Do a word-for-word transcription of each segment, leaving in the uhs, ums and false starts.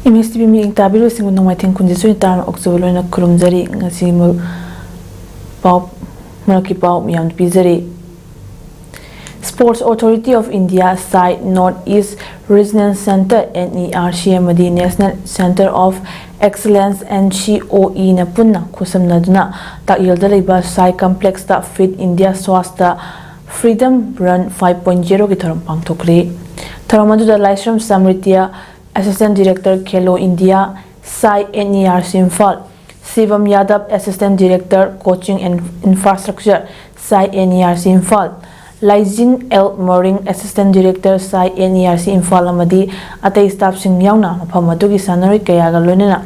M ꯑꯦꯁ T V ꯃꯤꯠꯌꯦꯡ ꯇꯥꯕꯤꯔꯤꯕꯁꯤꯡꯕꯨ ꯅꯣꯡꯃꯥꯏꯊꯦꯝ ꯈꯨꯟꯖꯦꯁꯣꯏ ꯇꯔꯥꯝꯅ ꯑꯣꯛꯆꯕ ꯂꯣꯏꯅ ꯈꯨꯔꯨꯝꯖꯔꯤ꯫ ꯉꯁꯤ ꯃꯔꯨ-, ꯄꯥꯎ, ꯃꯔꯛꯀꯤ ꯄꯥꯎ ꯃꯌꯥꯝ ꯄꯤꯖꯔꯤ꯫ Sports Authority of India, ꯁꯥꯏ, North East Regional Centre, N E R C, ꯑꯃꯗꯤ National Centre of Excellence, N C O E, ꯅ ꯄꯨꯟꯅ ꯈꯨꯠꯁꯝꯅꯗꯨꯅ ꯇꯥꯛꯌꯦꯜꯗ ꯂꯩꯕ ꯁꯥꯏ ꯀꯝꯄ꯭ꯂꯦꯛꯁꯇ Fit India Swasthya Freedom Run five point zero ꯒꯤ ꯊꯧꯔꯝ ꯄꯥꯡꯊꯣꯛꯈ꯭ꯔꯦ꯫ ꯊꯧꯔꯝ ꯑꯗꯨꯗ Laishram Samritiya, Assistant Director, Khelo India, SAI, N E R C Imphal, Shivam Yadav, Assistant Director, Coaching and Infrastructure, ꯁꯥꯏ, N E R C Imphal, Laijing L Moring, Assistant Director, SAI, N E R C Imphal, ꯑꯃꯗꯤ ꯑꯇꯩ staff ꯁꯤꯡ ꯌꯥꯎꯅ ꯃꯐꯝ ꯑꯗꯨꯒꯤ ꯁꯥꯟꯅꯔꯣꯏ ꯀꯌꯥꯒ ꯂꯣꯏꯅꯅ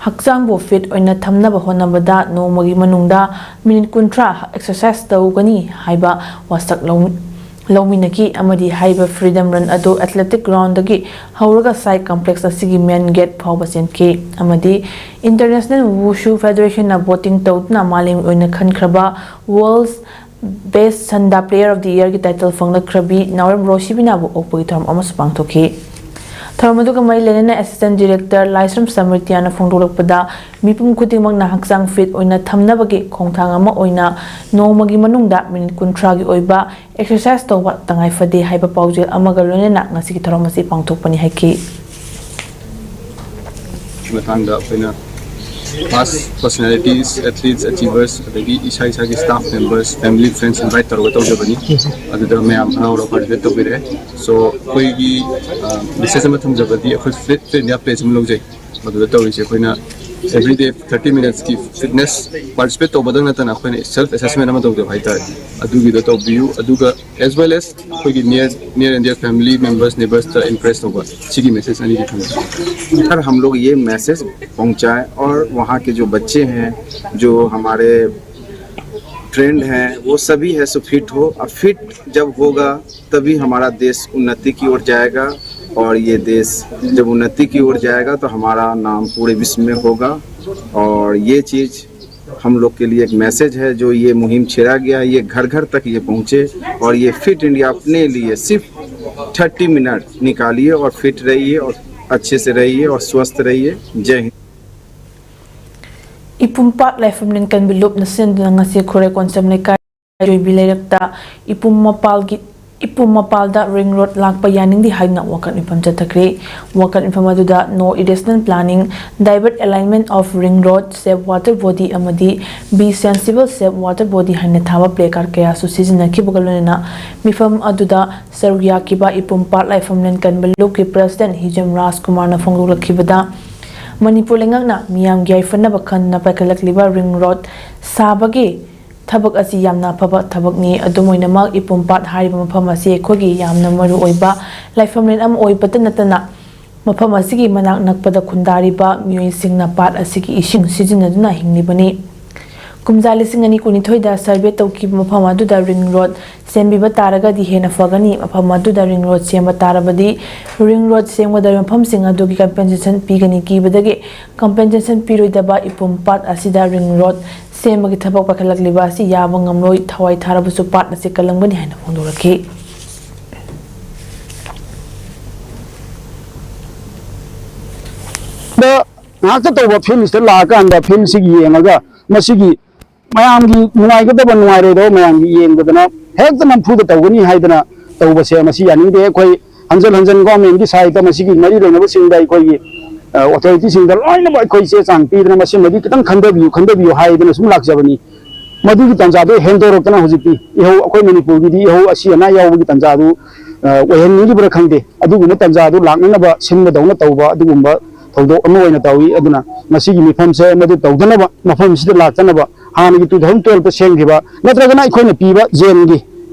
ꯍꯛꯆꯥꯡꯕꯨ fit ꯑꯣꯏꯅ ꯊꯝꯅꯕ ꯍꯣꯠꯅꯕꯗ ꯅꯣꯡꯃꯒꯤ ꯃꯅꯨꯡꯗ ꯃꯤꯅꯤꯠ ꯀꯨꯟꯊ꯭ꯔꯥ exercise ꯇꯧꯒꯅꯤ ꯍꯥꯏꯕ ꯋꯥꯁꯛ ꯂꯧ-, ꯂꯧꯃꯤꯟꯅꯈꯤ ꯑꯃꯗꯤ ꯍꯥꯏꯔꯤꯕ Freedom Run ꯑꯗꯨ Athletic Ground ꯗꯒꯤ ꯍꯧꯔꯒ ꯁꯥꯏ ꯀꯝꯄ꯭ꯂꯦꯛꯁ ꯑꯁꯤꯒꯤ main gate ꯐꯥꯎꯕ ꯆꯦꯟꯈꯤ ꯑꯃꯗꯤ International Wushu Federation ꯅ voting ꯇꯧꯗꯨꯅ ꯃꯥꯂꯦꯝꯒꯤ ꯑꯣꯏꯅ ꯈꯟꯈ꯭ꯔꯕ World's Best Sanda Player of the Year ꯒꯤ title ꯐꯪꯂꯛꯈ꯭ꯔꯕꯤ ꯅꯥꯎꯔꯦꯝ ꯔꯣꯁꯤꯕꯤꯅꯥꯕꯨ ꯑꯣꯛꯄꯒꯤ ꯊꯧꯔꯝ ꯑꯃꯁꯨ ꯄꯥꯡꯊꯣꯛꯈꯤ꯫ ꯊꯧꯔꯝ ꯑꯗꯨꯒ ꯃꯔꯤ ꯂꯩꯅꯅ Assistant Director ꯂꯥꯏꯁ꯭ꯔꯝ ꯁꯃ꯭ꯔꯤꯇꯤꯌꯥꯅ ꯐꯣꯡꯗꯣꯛꯂꯛꯄꯗ, ꯃꯤꯄꯨꯝ ꯈꯨꯗꯤꯡꯃꯛꯅ ꯍꯛꯆꯥꯡ fit ꯑꯣꯏꯅ ꯊꯝꯅꯕꯒꯤ ꯈꯣꯡꯊꯥꯡ ꯑꯃ ꯑꯣꯏꯅ ꯅꯣꯡꯃꯒꯤ ꯃꯅꯨꯡꯗ ꯃꯤꯅꯤꯠ ꯀꯨꯟꯊ꯭ꯔꯥꯒꯤ ꯑꯣꯏꯕ exercise ꯇꯧꯕ ꯇꯉꯥꯏ ꯐꯗꯦ ꯍꯥꯏꯕ ꯄꯥꯎꯖꯦꯜ ꯑꯃꯒ ꯂꯣꯏꯅꯅ ꯉꯁꯤꯒꯤ ꯊꯧꯔꯝ ꯑꯁꯤ ꯄꯥꯡꯊꯣꯛꯄꯅꯤ ꯍꯥꯏꯈꯤ꯫ ꯃꯇꯥꯡꯗ ꯑꯩꯈꯣꯏꯅ past personalities, athletes, achievers, ꯑꯗꯒꯤ ꯏꯁꯥ ꯏꯁꯥꯒꯤ staff members, family, friends invite ꯇꯧꯔꯒ ꯇꯧꯖꯕꯅꯤ꯫ ꯑꯗꯨꯗ ꯃꯌꯥꯝ ꯍꯔꯥꯎ ꯍꯔꯥꯎ participate ꯇꯧꯕꯤꯔꯛꯑꯦ꯫ So, ꯑꯩꯈꯣꯏꯒꯤ, ꯑ, message ꯑꯃ ꯊꯝꯖꯕꯗꯤ, ꯑꯩꯈꯣꯏ Fit, Fit India pledge ꯑꯃ ꯂꯧꯖꯩ꯫ ꯃꯗꯨꯗ ꯇꯧꯔꯤꯁꯦ ꯑꯩꯈꯣꯏꯅ everyday thirty minutes ꯀꯤ fitness participate ꯇꯧꯕꯗꯪ ꯅꯠꯇꯅ ꯑꯩꯈꯣꯏꯅ self assessment ꯑꯃ ꯇꯧꯖꯕ ꯍꯥꯏꯇꯥꯔꯦ꯫ ꯑꯗꯨꯒꯤꯗꯣ ꯇꯧꯕꯤꯌꯨ꯫ ꯑꯗꯨꯒ as well as ꯑꯩꯈꯣꯏꯒꯤ near, near and dear family members, neighbors ꯇ impress ꯇꯧꯕ, ꯁꯤꯒꯤ message ꯑꯅꯤꯁꯤ ꯊꯝꯖꯒꯦ꯫ सर, हम लोग ये मैसेज पहुंचाएं और वहाँ के जो बच्चे हैं, जो हमारे ट्रेंड हैं, वो सभी है सो फिट हो। अब फिट जब होगा, तभी हमारा देश उन्नति की ओर जाएगा, और ये देश जब उन्नति की ओर जाएगा, तो हमारा नाम पूरे विश्व में होगा। और ये चीज़ हम लोग के लिए एक मैसेज है, जो ये मुहिम छेड़ा गया है, ये घर घर तक ये पहुँचे, और ये फिट इंडिया अपने लिए सिर्फ थर्टी मिनट निकालिए और फिट रहिए। और अच्छे से रहिए और स्वस्थ रहिए। जय हिंद। ꯏꯄꯨꯝꯄꯥꯠ ꯂꯥꯏꯐꯝꯂꯦꯟ ꯀꯟꯕ ꯂꯨꯞꯅ ꯁꯤꯟꯗꯨꯅ ꯉꯁꯤ ꯈꯨꯔꯥꯏ ꯀꯣꯟꯁꯝ ꯂꯩꯀꯥꯏ ꯖꯣꯏꯕꯤ ꯂꯩꯔꯛꯇ ꯏꯄꯨꯝ ꯃꯄꯥꯜꯒꯤ ꯏꯄꯨꯝ ꯃꯄꯥꯜꯗ ꯔꯤꯡ ꯔꯣꯗ ꯂꯥꯛꯄ ꯌꯥꯅꯤꯡꯗꯦ ꯍꯥꯏꯗꯨꯅ ꯋꯥꯀꯠ ꯃꯤꯐꯝ ꯆꯠꯊꯈ꯭ꯔꯦ꯫ ꯋꯥꯀꯠ ꯃꯤꯐꯝ ꯑꯗꯨꯗ No Irrational Planning, Divert Alignment of Ring Road, Save Water Body ꯑꯃꯗꯤ Be Sensible, Save Water Body ꯍꯥꯏꯅ ꯊꯥꯕ ꯄ꯭ꯂꯦ ꯀꯥꯔꯗ ꯀꯌꯥꯁꯨ ꯁꯤꯖꯤꯟꯅꯈꯤꯕꯒ ꯂꯣꯏꯅꯅ ꯃꯤꯐꯝ ꯑꯗꯨꯗ ꯁꯔꯨꯛ ꯌꯥꯈꯤꯕ ꯏꯄꯨꯝ ꯄꯥꯠ ꯂꯥꯏꯐꯝꯂꯦꯟ ꯀꯟꯕ ꯂꯨꯞꯀꯤ ꯄ꯭ꯔꯁꯤꯗꯦꯟ ꯍꯤꯖꯝ ꯔꯥꯖꯀꯨꯃꯥꯔꯅ ꯐꯣꯡꯗꯣꯛꯂꯛꯈꯤꯕꯗ, ꯃꯅꯤꯄꯨꯔ ꯂꯩꯉꯥꯛꯅ ꯃꯤꯌꯥꯝꯒꯤ ꯌꯥꯏꯐꯅꯕ ꯈꯟꯗꯨꯅ ꯄꯥꯏꯈꯠꯂꯛꯂꯤꯕ ꯔꯤꯡ ꯔꯣꯗ ꯁꯥꯕꯒꯤ ꯊꯕꯛ ꯑꯁꯤ ꯌꯥꯝꯅ ꯑꯐꯕ ꯊꯕꯛꯅꯤ꯫ ꯑꯗꯨꯝ ꯑꯣꯏꯅꯃꯛ, ꯏꯄꯨꯝ ꯄꯥꯠ ꯍꯥꯏꯔꯤꯕ ꯃꯐꯝ ꯑꯁꯤ ꯑꯩꯈꯣꯏꯒꯤ ꯌꯥꯝꯅ ꯃꯔꯨ ꯑꯣꯏꯕ ꯂꯥꯏꯐꯝꯂꯦꯟ ꯑꯃ ꯑꯣꯏꯕꯇ ꯅꯠꯇꯅ, ꯃꯐꯝ ꯑꯁꯤꯒꯤ ꯃꯅꯥꯛ ꯅꯛꯄꯗ ꯈꯨꯟꯗꯥꯔꯤꯕ ꯃꯤꯑꯣꯏꯁꯤꯡꯅ ꯄꯥꯠ ꯑꯁꯤꯒꯤ ꯏꯁꯤꯡ ꯁꯤꯖꯤꯟꯅꯗꯨꯅ ꯍꯤꯡꯂꯤꯕꯅꯤ꯫ ꯀꯨꯝꯖꯥ ꯂꯤꯁꯤꯡ ꯑꯅꯤ ꯀꯨꯟꯅꯤꯊꯣꯏꯗ ꯁꯔꯚꯦ ꯇꯧꯈꯤꯕ ꯃꯐꯝ ꯑꯗꯨꯗ ꯔꯤꯡ ꯔꯣꯗ ꯁꯦꯝꯕꯤꯕ ꯇꯥꯔꯒꯗꯤ ꯍꯦꯟꯅ ꯐꯒꯅꯤ꯫ ꯃꯐꯝ ꯑꯗꯨꯗ ꯔꯤꯡ ꯔꯣꯗ ꯁꯦꯝꯕ ꯇꯥꯔꯕꯗꯤ, ꯔꯤꯡ ꯔꯣꯗ ꯁꯦꯝꯒꯗꯧꯔꯤꯕ ꯃꯐꯝꯁꯤꯡ ꯑꯗꯨꯒꯤ ꯀꯝꯄꯦꯟꯁꯦꯁꯟ ꯄꯤꯒꯅꯤ꯫ ꯀꯤꯕꯗꯒꯤ ꯀꯝꯄꯦꯟꯁꯦꯁꯟ ꯄꯤꯔꯣꯏꯗꯕ ꯏꯄꯨꯝ ꯄꯥꯠ ꯑꯁꯤꯗ ꯔꯤꯡ ꯔꯣꯗ ꯁꯦꯝꯕꯒꯤ ꯊꯕꯛ ꯄꯥꯏꯈꯠꯂꯛꯂꯤꯕ ꯑꯁꯤ ꯌꯥꯕ ꯉꯝꯂꯣꯏ꯫ ꯊꯋꯥꯏ ꯊꯥꯔꯕꯁꯨ ꯄꯥꯠ ꯑꯁꯤ ꯀꯜꯂꯝꯒꯅꯤ ꯍꯥꯏꯅ ꯐꯣꯡꯗꯣꯔꯛꯈꯤ꯫ ꯗ ꯉꯥꯏꯍꯥꯛꯇ ꯇꯧꯕ ꯐꯤꯜꯁꯤꯗ ꯂꯥꯛꯑꯀꯥꯟꯗ ꯐꯤꯜꯁꯤꯒꯤ ꯌꯦꯡꯉꯒ ꯃꯁꯤꯒꯤ ꯃꯌꯥꯝꯒꯤ ꯅꯨꯡꯉꯥꯏꯒꯗꯕ ꯅꯨꯡꯉꯥꯏꯔꯣꯏꯗꯕ ꯃꯌꯥꯝꯒꯤ ꯌꯦꯡꯗꯗꯅ ꯍꯦꯛꯇ ꯅꯝꯐꯨꯗ ꯇꯧꯒꯅꯤ ꯍꯥꯏꯗꯅ ꯇꯧꯕꯁꯦ ꯃꯁꯤ ꯌꯥꯅꯤꯡꯗꯦ꯫ ꯑꯩꯈꯣꯏ ꯍꯟꯖꯟ ꯍꯟꯖꯟ ꯒꯣꯔꯃꯦꯟꯒꯤ ꯁꯥꯏꯠꯇ ꯃꯁꯤꯒꯤ ꯃꯔꯤ ꯂꯩꯅꯕꯁꯤꯡꯗ ꯑꯩꯈꯣꯏꯒꯤ ꯑꯣꯊꯣꯔꯤꯇꯤꯁꯤꯡꯗ ꯂꯣꯏꯅꯃꯛ ꯑꯩꯈꯣꯏ ꯆꯦ ꯆꯥꯡ ꯄꯤꯗꯅ ꯃꯁꯤꯃꯗꯤ ꯈꯤꯇꯪ ꯈꯟꯊꯕꯤꯌꯨ ꯈꯟꯊꯕꯤꯌꯨ ꯍꯥꯏꯗꯅ ꯁꯨꯝ ꯂꯥꯛꯆꯕꯅꯤ꯫ ꯃꯗꯨꯒꯤ ꯇꯥꯟꯖꯥꯗꯣ ꯍꯦꯟꯗꯣꯔꯛꯇꯅ ꯍꯧꯖꯤꯛꯇꯤ ꯏꯍꯧ ꯑꯩꯈꯣꯏ ꯃꯅꯤꯄꯨꯔꯒꯤꯗꯤ ꯏꯍꯧ ꯑꯁꯤ ꯑꯅꯥ ꯌꯥꯎꯕꯒꯤ ꯇꯥꯟꯖꯥꯗꯨ ꯑꯣꯏꯍꯟꯅꯤꯡꯂꯤꯕ꯭ꯔꯥ ꯈꯪꯗꯦ꯫ ꯑꯗꯨꯒꯨꯝꯕ ꯇꯥꯟꯖꯥꯗꯨ ꯂꯥꯛꯅꯅꯕ ꯁꯤꯟꯕꯗꯧꯅ ꯇꯧꯕ ꯑꯗꯨꯒꯨꯝꯕ ꯊꯧꯗꯣꯛ ꯑꯃ ꯑꯣꯏꯅ ꯇꯧꯏ꯫ ꯑꯗꯨꯅ ꯉꯁꯤꯒꯤ ꯃꯤꯐꯝꯁꯦ ꯃꯗꯨ ꯇꯧꯗꯅꯕ ꯃꯐꯝꯁꯤꯗ ꯂꯥꯛꯇꯅꯕ ꯍꯥꯟꯅꯒꯤ two thousand twelve ꯇ ꯁꯦꯝꯈꯤꯕ ꯅꯠꯇ꯭ꯔꯒꯅ ꯑꯩꯈꯣꯏꯅ ꯄꯤꯕ ꯖꯦꯜꯒꯤ,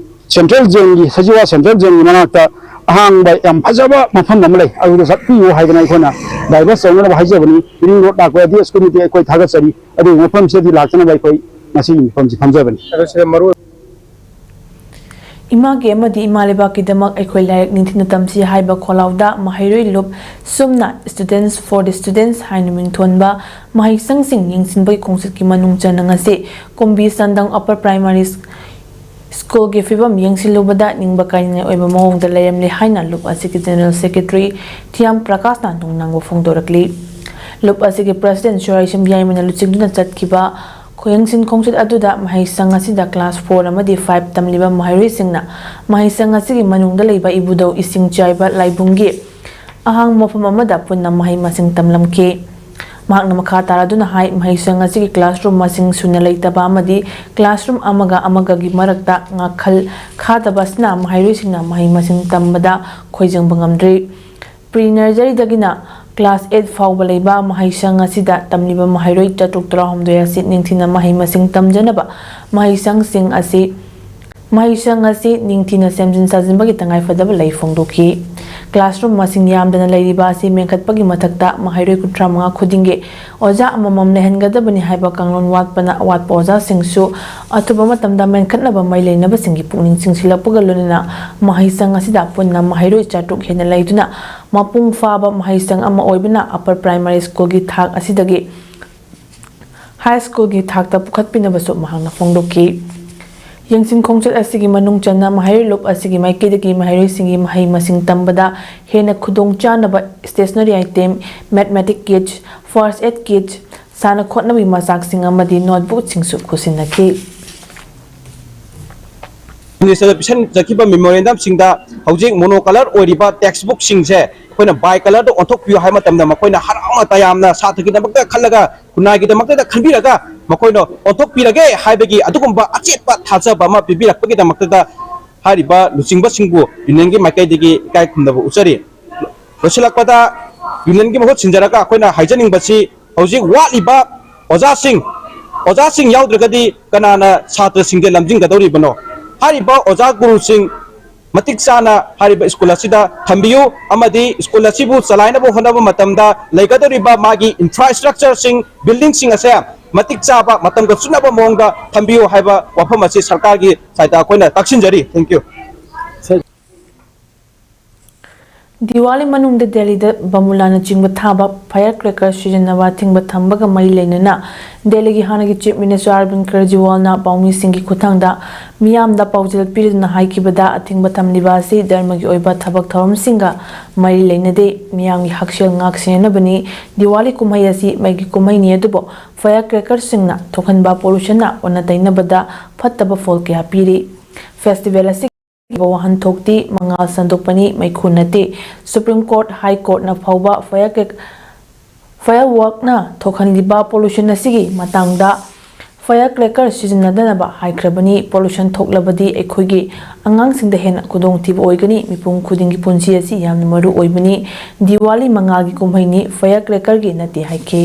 ꯁꯦꯟꯇ꯭ꯔꯦꯜ ꯖꯦꯜꯒꯤ, ꯁꯖꯤꯋꯥ ꯁꯦꯟꯇ꯭ꯔꯦꯜ ꯖꯦꯜꯒꯤ ꯃꯅꯥꯛꯇ ꯑꯍꯥꯡꯕ ꯌꯥꯝ ꯐꯖꯕ ꯃꯐꯝ ꯑꯃ ꯂꯩ, ꯑꯗꯨꯗ ꯆꯠꯄꯤꯌꯨ ꯍꯥꯏꯗꯅ ꯑꯩꯈꯣꯏꯅ ꯗꯥꯏꯚꯔꯁ ꯇꯧꯅꯅꯕ ꯍꯥꯏꯖꯕꯅꯤ꯫ ꯔꯤꯡ ꯔꯣꯗ ꯂꯥꯛꯄ ꯑꯦꯗꯤꯑꯦꯁ ꯀꯣꯃꯤꯇꯤ ꯑꯩꯈꯣꯏ ꯊꯥꯒꯠꯆꯔꯤ꯫ ꯑꯗꯨꯒꯤ ꯃꯐꯝꯁꯤꯗꯗꯤ ꯂꯥꯛꯇꯅꯕ ꯑꯩꯈꯣꯏ ꯉꯁꯤꯒꯤ ꯃꯤꯐꯝꯁꯤ ꯐꯝꯖꯕꯅꯤ꯫ ꯏꯃꯥꯒꯤ ꯑꯃꯗꯤ ꯏꯃꯥ ꯂꯩꯕꯥꯛꯀꯤꯗꯃꯛ ꯑꯩꯈꯣꯏ ꯂꯥꯏꯔꯤꯛ ꯅꯤꯡꯊꯤꯅ ꯇꯝꯁꯤ ꯍꯥꯏꯕ ꯈꯣꯜꯂꯥꯎꯗ ꯃꯍꯩꯔꯣꯏ ꯂꯨꯞ ꯁꯨꯝꯅ Students for the Students ꯍꯥꯏꯅ ꯃꯤꯡꯊꯣꯟꯕ ꯃꯍꯩꯁꯪꯁꯤꯡ ꯌꯦꯡꯁꯤꯟꯕꯒꯤ ꯈꯣꯡꯆꯠꯀꯤ ꯃꯅꯨꯡ ꯆꯟꯅ ꯉꯁꯤ ꯀꯨꯝꯕꯤ ꯁꯟꯗꯪ Upper Primary ꯁ꯭ꯀꯨꯜꯒꯤ ꯐꯤꯕꯝ ꯌꯦꯡꯁꯤꯜꯂꯨꯕꯗ ꯅꯤꯡꯕ ꯀꯥꯏꯅꯤꯡꯉꯥꯏ ꯑꯣꯏꯕ ꯃꯑꯣꯡꯗ ꯂꯩꯔꯝꯂꯦ ꯍꯥꯏꯅ ꯂꯨꯞ ꯑꯁꯤꯒꯤ General Secretary ꯊꯤꯌꯥꯝ ꯄ꯭ꯔꯀꯥꯁꯅ ꯅꯨꯡꯅꯥꯡꯕ ꯐꯣꯡꯗꯣꯔꯛꯂꯤ꯫ ꯂꯨꯞ ꯑꯁꯤꯒꯤ President ꯁꯨꯔꯥꯏꯁꯝ ꯌꯥꯏꯃꯅ ꯂꯨꯆꯤꯡꯗꯨꯅ ꯆꯠꯈꯤꯕ ꯌꯦꯡꯁꯤꯟ ꯈꯣꯡꯆꯠ ꯑꯗꯨꯗ ꯃꯍꯩꯁꯪ ꯑꯁꯤꯗ class four ꯑꯃꯗꯤ five ꯇꯝꯂꯤꯕ ꯃꯍꯩꯔꯣꯏꯁꯤꯡꯅ ꯃꯍꯩꯁꯪ ꯑꯁꯤꯒꯤ ꯃꯅꯨꯡꯗ ꯂꯩꯕ ꯏꯕꯨꯙꯧ ꯏꯁꯤꯡ ꯆꯥꯏꯕ ꯂꯥꯏꯕꯨꯡꯒꯤ ꯑꯍꯥꯡꯕ ꯃꯐꯝ ꯑꯃꯗ ꯄꯨꯟꯅ ꯃꯍꯩ ꯃꯁꯤꯡ ꯇꯝꯂꯝꯈꯤ꯫ ꯃꯍꯥꯛꯅ ꯃꯈꯥ ꯇꯥꯔꯗꯨꯅ ꯍꯥꯏ, ꯃꯍꯩꯁꯪ ꯑꯁꯤꯒꯤ classroom ꯃꯁꯤꯡ ꯁꯨꯅ ꯂꯩꯇꯕ ꯑꯃꯗꯤ classroom ꯑꯃꯒ ꯑꯃꯒꯒꯤ ꯃꯔꯛꯇ ꯉꯥꯈꯜ ꯈꯥꯗꯕ ꯑꯁꯤꯅ ꯃꯍꯩꯔꯣꯏꯁꯤꯡꯅ ꯃꯍꯩ ꯃꯁꯤꯡ ꯇꯝꯕꯗ ꯈꯣꯏꯖꯪꯕ ꯉꯝꯗ꯭ꯔꯤ꯫ Pre nurseryꯗꯒꯤꯅ class eight ꯐꯥꯎꯕ ꯂꯩꯕ ꯃꯍꯩꯁꯪ ꯑꯁꯤꯗ ꯇꯝꯂꯤꯕ ꯃꯍꯩꯔꯣꯏ ꯆꯥꯇ꯭ꯔꯨꯛ ꯇꯔꯥꯍꯨꯝꯗꯣꯏ ꯑꯁꯤ ꯅꯤꯡꯊꯤꯅ ꯃꯍꯩ ꯃꯁꯤꯡ ꯇꯝꯖꯅꯕ ꯃꯍꯩꯁꯪꯁꯤꯡ ꯑꯁꯤ, ꯃꯍꯩꯁꯪ ꯑꯁꯤ ꯅꯤꯡꯊꯤꯅ ꯁꯦꯝꯖꯤꯟ ꯁꯥꯖꯤꯟꯕꯒꯤ ꯇꯉꯥꯏꯐꯗꯕ ꯂꯩ ꯐꯣꯡꯗꯣꯛꯈꯤ꯫ Classroom ꯃꯁꯤꯡ ꯌꯥꯝꯗꯅ ꯂꯩꯔꯤꯕ ꯑꯁꯤ ꯃꯦꯟꯈꯠꯄꯒꯤ ꯃꯊꯛꯇ ꯃꯍꯩꯔꯣꯏ ꯀꯨꯟꯊ꯭ꯔꯥ ꯃꯉꯥ ꯈꯨꯗꯤꯡꯒꯤ ꯑꯣꯖꯥ ꯑꯃꯃꯝ ꯂꯩꯍꯟꯒꯗꯕꯅꯤ ꯍꯥꯏꯕ ꯀꯥꯡꯂꯣꯟ ꯋꯥꯠꯄꯅ ꯑꯋꯥꯠꯄ ꯑꯣꯖꯥꯁꯤꯡꯁꯨ ꯑꯊꯨꯕ ꯃꯇꯝꯗ ꯃꯦꯟꯈꯠꯅꯕ ꯃꯔꯤ ꯂꯩꯅꯕꯁꯤꯡꯒꯤ ꯄꯨꯛꯅꯤꯡ ꯆꯤꯡꯁꯤꯜꯂꯛꯄꯒ ꯂꯣꯏꯅꯅ ꯃꯍꯩꯁꯪ ꯑꯁꯤꯗ ꯄꯨꯟꯅ ꯃꯍꯩꯔꯣꯏ ꯆꯥꯇ꯭ꯔꯨꯛ ꯍꯦꯟꯅ ꯂꯩꯗꯨꯅ ꯃꯄꯨꯡ ꯐꯥꯕ ꯃꯍꯩꯁꯪ ꯑꯃ ꯑꯣꯏꯕꯅ Upper Primary Schoolꯒꯤ ꯊꯥꯛ ꯑꯁꯤꯗꯒꯤ High Schoolꯒꯤ ꯊꯥꯛꯇ ꯄꯨꯈꯠꯄꯤꯅꯕꯁꯨ ꯃꯍꯥꯛꯅ ꯐꯣꯡꯗꯣꯛꯈꯤ꯫ ꯌꯦꯡꯁꯤꯟ ꯈꯣꯡꯆꯠ ꯑꯁꯤꯒꯤ ꯃꯅꯨꯡ ꯆꯟꯅ ꯃꯍꯩꯔꯣꯏ ꯂꯨꯞ ꯑꯁꯤꯒꯤ ꯃꯥꯏꯀꯩꯗꯒꯤ ꯃꯍꯩꯔꯣꯏꯁꯤꯡꯒꯤ ꯃꯍꯩ ꯃꯁꯤꯡ ꯇꯝꯕꯗ ꯍꯦꯟꯅ ꯈꯨꯗꯣꯡ ꯆꯥꯅꯕ stationery item, mathematic kits, first aid kits, ꯁꯥꯟꯅ ꯈꯣꯠꯅꯕꯒꯤ ꯃꯆꯥꯛꯁꯤꯡ ꯑꯃꯗꯤ notebookꯁꯤꯡꯁꯨ ꯈꯨꯠꯁꯤꯟꯅꯈꯤ꯫ Ministerꯗ ꯄꯤꯁꯤꯟꯖꯈꯤꯕ memorandumꯁꯤꯡꯗ ꯍꯧꯖꯤꯛ monocolor ꯑꯣꯏꯔꯤꯕ textbookꯁꯤꯡꯁꯦ ꯑꯩꯈꯣꯏꯅ bicolorꯗ ꯑꯣꯟꯊꯣꯛꯄꯤꯌꯨ ꯍꯥꯏꯕ ꯃꯇꯝꯗ ꯃꯈꯣꯏꯅ ꯍꯔꯥꯎꯅ ꯇꯌꯥꯝꯅ ꯁꯥꯇ꯭ꯔꯒꯤꯗꯃꯛꯇ ꯈꯜꯂꯒ, ꯈꯨꯟꯅꯥꯏꯒꯤꯗꯃꯛꯇꯗ ꯈꯟꯕꯤꯔꯒ ꯃꯈꯣꯏꯅ ꯑꯣꯟꯊꯣꯛꯄꯤꯔꯒꯦ ꯍꯥꯏꯕꯒꯤ ꯑꯗꯨꯒꯨꯝꯕ ꯑꯆꯦꯠꯄ ꯊꯥꯖꯕ ꯑꯃ ꯄꯤꯕꯤꯔꯛꯄꯒꯤꯗꯃꯛꯇꯗ ꯍꯥꯏꯔꯤꯕ ꯂꯨꯆꯤꯡꯕꯁꯤꯡꯕꯨ unionꯒꯤ ꯃꯥꯏꯀꯩꯗꯒꯤ ꯏꯀꯥꯏ ꯈꯨꯝꯅꯕ ꯎꯠꯆꯔꯤ꯫ ꯂꯣꯏꯁꯤꯜꯂꯛꯄꯗ unionꯒꯤ ꯃꯍꯨꯠ ꯁꯤꯟꯖꯔꯒ ꯑꯩꯈꯣꯏꯅ ꯍꯥꯏꯖꯅꯤꯡꯕꯁꯤ, ꯍꯧꯖꯤꯛ ꯋꯥꯠꯂꯤꯕ ꯑꯣꯖꯥꯁꯤꯡ, ꯑꯣꯖꯥꯁꯤꯡ ꯌꯥꯎꯗ꯭ꯔꯒꯗꯤ ꯀꯅꯥꯅ ꯁꯥꯇ꯭ꯔꯁꯤꯡꯁꯦ ꯂꯝꯖꯤꯡꯒꯗꯧꯔꯤꯕꯅꯣ? ꯍꯥꯏꯔꯤꯕ ꯑꯣꯖꯥ ꯒꯨꯔꯨꯁꯤꯡ ꯃꯇꯤꯛ ꯆꯥꯅ ꯍꯥꯏꯔꯤꯕ ꯁ꯭ꯀꯨꯜ ꯑꯁꯤꯗ ꯊꯝꯕꯤꯌꯨ ꯑꯃꯗꯤ ꯁ꯭ꯀꯨꯜ ꯑꯁꯤꯕꯨ ꯆꯂꯥꯏꯅꯕ ꯍꯣꯠꯅꯕ ꯃꯇꯝꯗ ꯂꯩꯒꯗꯧꯔꯤꯕ ꯃꯥꯒꯤ infrastructureꯁꯤꯡ, buildingꯁꯤꯡ ꯑꯁꯦ ꯃꯇꯤꯛ ꯆꯥꯕ, ꯃꯇꯝꯒ ꯆꯨꯅꯕ ꯃꯑꯣꯡꯗ ꯊꯝꯕꯤꯌꯨ ꯍꯥꯏꯕ ꯋꯥꯐꯝ ꯑꯁꯤ ꯁꯔꯀꯥꯔꯒꯤ ꯁꯥꯏꯠꯇ ꯑꯩꯈꯣꯏꯅ ꯇꯥꯛꯁꯤꯟꯖꯔꯤ꯫ Thank you꯫ ꯗꯤꯋꯥꯂꯤ ꯃꯅꯨꯡꯗ ꯗꯦꯜꯂꯤꯗ ꯕꯝꯕꯨꯂꯥꯅꯆꯤꯡꯕ ꯊꯥꯕ, ꯐꯥꯌꯔ ꯀ꯭ꯔꯦꯀꯔ ꯁꯤꯖꯤꯟꯅꯕ ꯑꯊꯤꯡꯕ ꯊꯝꯕꯒ ꯃꯔꯤ ꯂꯩꯅꯅ ꯗꯦꯜꯂꯤꯒꯤ ꯍꯥꯟꯅꯒꯤ ꯆꯤꯐ ꯃꯤꯅꯤꯁꯇꯔ ꯑꯔꯕꯤꯟꯗ ꯀꯦꯖꯔꯤꯋꯥꯜꯅ ꯄꯥꯎꯃꯤꯁꯤꯡꯒꯤ ꯈꯨꯠꯊꯥꯡꯗ ꯃꯤꯌꯥꯝꯗ ꯄꯥꯎꯖꯦꯜ ꯄꯤꯗꯨꯅ ꯍꯥꯏꯈꯤꯕꯗ, ꯑꯊꯤꯡꯕ ꯊꯝꯂꯤꯕ ꯑꯁꯤ ꯙꯔꯃꯒꯤ ꯑꯣꯏꯕ ꯊꯕꯛ ꯊꯧꯔꯝꯁꯤꯡꯒ ꯃꯔꯤ ꯂꯩꯅꯗꯦ, ꯃꯤꯌꯥꯝꯒꯤ ꯍꯛꯁꯦꯜ ꯉꯥꯛ ꯁꯦꯟꯅꯅꯕꯅꯤ, ꯗꯤꯋꯥꯂꯤ ꯀꯨꯝꯍꯩ ꯑꯁꯤ ꯃꯩꯒꯤ ꯀꯨꯝꯍꯩꯅꯤ, ꯑꯗꯨꯕꯨ ꯐꯥꯌꯔ ꯀ꯭ꯔꯦꯀꯔꯁꯤꯡꯅ ꯊꯣꯛꯍꯟꯕ ꯄꯣꯂꯨꯁꯟꯅ ꯑꯣꯟꯅ ꯇꯩꯅꯕꯗ ꯐꯠꯇꯕ ꯐꯣꯜ ꯀꯌꯥ ꯄꯤꯔꯤ꯫ ꯐꯦꯁꯇꯤꯚꯦꯜ ꯑꯁꯤ ꯋꯥꯍꯟꯊꯣꯛꯇꯤ ꯃꯉꯥꯜ ꯁꯟꯗꯣꯛꯄꯅꯤ, ꯃꯩꯈꯨ ꯅꯠꯇꯦ꯫ ꯁꯨꯄ꯭ꯔꯤꯝ ꯀꯣꯔꯠ, ꯍꯥꯏ ꯀꯣꯔꯠꯅ ꯐꯥꯎꯕ ꯐꯥꯌꯔ ꯀ꯭ꯔꯦꯛ-, ꯐꯥꯌꯔ ꯋꯥꯔꯛꯅ ꯊꯣꯛꯍꯜꯂꯤꯕ ꯄꯣꯂꯨꯁꯟ ꯑꯁꯤꯒꯤ ꯃꯇꯥꯡꯗ ꯐꯥꯌꯔ ꯀ꯭ꯔꯦꯀꯔ ꯁꯤꯖꯤꯟꯅꯗꯅꯕ ꯍꯥꯏꯈ꯭ꯔꯕꯅꯤ꯫ ꯄꯣꯂꯨꯁꯟ ꯊꯣꯛꯂꯕꯗꯤ ꯑꯩꯈꯣꯏꯒꯤ ꯑꯉꯥꯡꯁꯤꯡꯗ ꯍꯦꯟꯅ ꯈꯨꯗꯣꯡꯊꯤꯕ ꯑꯣꯏꯒꯅꯤ꯫ ꯃꯤꯄꯨꯝ ꯈꯨꯗꯤꯡꯒꯤ ꯄꯨꯟꯁꯤ ꯑꯁꯤ ꯌꯥꯝꯅ ꯃꯔꯨ ꯑꯣꯏꯕꯅꯤ꯫ ꯗꯤꯋꯥꯂꯤ ꯃꯉꯥꯜꯒꯤ ꯀꯨꯝꯍꯩꯅꯤ, ꯐꯥꯌꯔ ꯀ꯭ꯔꯦꯀꯔꯒꯤ ꯅꯠꯇꯦ ꯍꯥꯏꯈꯤ꯫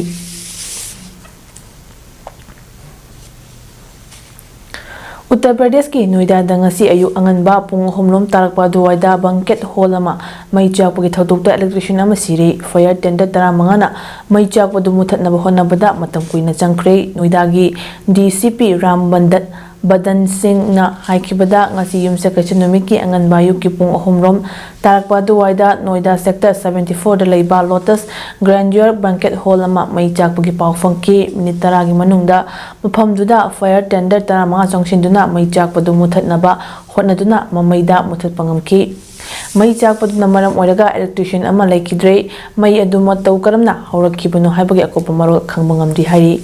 ꯎꯠꯇꯔ ꯄ꯭ꯔꯗꯦꯁꯀꯤ ꯅꯣꯏꯗꯥꯗ ꯉꯁꯤ ꯑꯌꯨꯛ ꯑꯉꯟꯕ ꯄꯨꯡ ꯑꯍꯨꯝ ꯂꯣꯝ ꯇꯥꯔꯛꯄ ꯑꯗꯨꯋꯥꯏꯗ ꯕꯪꯀꯦꯠ ꯍꯣꯜ ꯑꯃ ꯃꯩ ꯆꯥꯛꯄꯒꯤ ꯊꯧꯗꯣꯛꯇ ꯏꯂꯦꯛꯇ꯭ꯔꯤꯁꯤꯌꯟ ꯑꯃ ꯁꯤꯔꯦ꯫ ꯐꯥꯌꯔ ꯇꯦꯟꯗꯔ ꯇꯔꯥꯃꯉꯥꯅ ꯃꯩ ꯆꯥꯛꯄꯗꯨ ꯃꯨꯊꯠꯅꯕ ꯍꯣꯠꯅꯕꯗ ꯃꯇꯝ ꯀꯨꯏꯅ ꯆꯪꯈ꯭ꯔꯦ꯫ ꯅꯣꯏꯗꯥꯒꯤ ꯗꯤ ꯁꯤ ꯄꯤ ꯔꯥꯝ ꯕꯟꯗꯠ, ꯕꯗꯟ ꯁꯤꯡꯅ ꯍꯥꯏꯈꯤꯕꯗ, ꯉꯁꯤ ꯌꯨꯝꯁꯀꯩꯁ ꯅꯨꯃꯤꯠꯀꯤ ꯑꯉꯟꯕ ꯑꯌꯨꯛꯀꯤ ꯄꯨꯡ ꯑꯍꯨꯝ ꯔꯣꯝ ꯇꯥꯔꯛꯄ ꯑꯗꯨꯋꯥꯏꯗ ꯅꯣꯏꯗꯥ ꯁꯦꯛꯇꯔ ꯁꯚꯦꯟꯇꯤ ꯐꯣꯔꯗ ꯂꯩꯕ ꯂꯣꯇꯁ ꯒ꯭ꯔꯦꯟꯗ꯭ꯌꯨꯌꯔ ꯕꯦꯡꯀꯦꯠ ꯍꯣꯜ ꯑꯃ ꯃꯩ ꯆꯥꯛꯄꯒꯤ ꯄꯥꯎ ꯐꯪꯈꯤ꯫ ꯃꯤꯅꯤꯠ ꯇꯔꯥꯒꯤ ꯃꯅꯨꯡꯗ ꯃꯐꯝꯗꯨꯗ ꯐꯥꯌꯔ ꯇꯦꯟꯗꯔ ꯇꯔꯥꯃꯉꯥ ꯆꯪꯁꯤꯟꯗꯨꯅ ꯃꯩ ꯆꯥꯛꯄꯗꯨ ꯃꯨꯊꯠꯅꯕ ꯍꯣꯠꯅꯗꯨꯅ ꯃꯃꯩꯗ ꯃꯨꯊꯠꯄ ꯉꯝꯈꯤ꯫ ꯃꯩ ꯆꯥꯛꯄꯗꯨꯅ ꯃꯔꯝ ꯑꯣꯏꯔꯒ ꯏꯂꯦꯛꯇ꯭ꯔꯤꯁꯤꯌꯟ ꯑꯃ ꯂꯩꯈꯤꯗ꯭ꯔꯦ꯫ ꯃꯩ ꯑꯗꯨ ꯃꯇꯧ ꯀꯔꯝꯅ ꯍꯧꯔꯛꯈꯤꯕꯅꯣ ꯍꯥꯏꯕꯒꯤ ꯑꯀꯨꯞꯄ ꯃꯔꯣꯜ ꯈꯪꯕ ꯉꯝꯗ꯭ꯔꯤ ꯍꯥꯏꯔꯤ꯫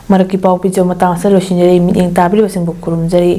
ꯃꯔꯛꯀꯤ ꯄꯥꯎ ꯄꯤꯖꯕ ꯃꯇꯥꯡ ꯑꯁꯤꯗ ꯂꯣꯏꯁꯤꯟꯖꯔꯤ꯫ ꯃꯤꯠꯌꯦꯡ ꯇꯥꯕꯤꯔꯤꯕꯁꯤꯡꯕꯨ ꯈꯨꯔꯨꯝꯖꯔꯤ꯫